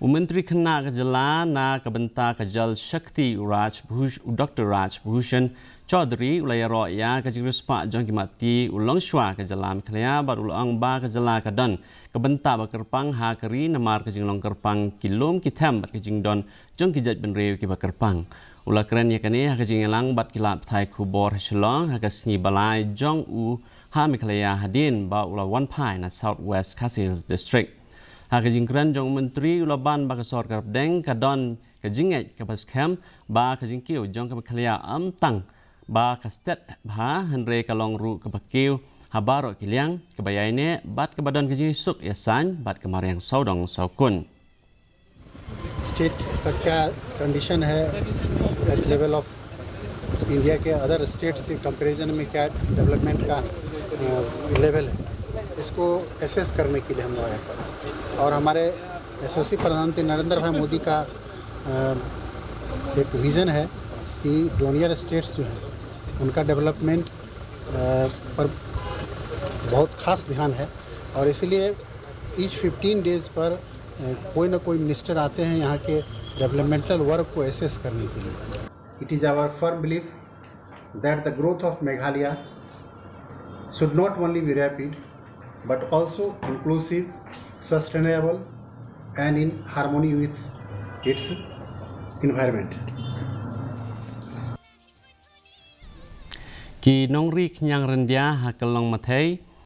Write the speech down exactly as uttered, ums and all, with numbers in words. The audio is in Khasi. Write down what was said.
U Myntri Khynnah ka jylla na ka bynta ka Jal Shakti, u Raj Bhush-, u Doctor Raj Bhushan Chaudhary, u la ïaroh ïa ka jingriewspah jong ki matti u Longshuwa ka jylla Meghalaya, bad u la ong ba ka jylla ka don ka bynta ba kyrpang ha ka ri namar ka jinglong kyrpang ki lum ki them bad ka jingdon jong ki jaitbynriew kiba kyrpang. U la kren ïa kane ha ka jingïalang bad ki lad pathai khubor ha Shillong ha ka sngi ba lai jong u ha Meghalaya hadien ba u la wan phai na South West Khasi Hills District. Ha ka jingkren jong u Myntri, u la ban ba ka sorkar pdeng ka don ka jingngeit kaba skhem ba ka jingkiew jong ka Meghalaya ym tang ba ka stet bha, hynrei ka long ruh kaba kiew ha baroh ki liang, kaba ïaineh bad kaba don ka jingsuk ïasaiñ bad ka mariang sawdong sawkun. स्टेट का क्या कंडीशन है at level of इंडिया के अदर स्टेट्स के कंपैरिजन में क्या डेवलपमेंट का लेवल है, इसको एसेस करने के लिए हम लोग आए हैं। और हमारे यशस्वी प्रधानमंत्री नरेंद्र भाई मोदी का अ, एक विज़न है कि डोनियर स्टेट्स जो हैं उनका डेवलपमेंट पर बहुत खास ध्यान है और इसीलिए ईच फिफ्टीन डेज पर अ, कोई ना कोई मिनिस्टर आते हैं यहाँ के डेवलपमेंटल वर्क को एसेस करने के लिए। It is our firm belief that the growth of Meghalaya should not only be rapid but also inclusive, sustainable and in harmony with its environment. Ki nongri khñiang ryndia ha Kyllong Mathei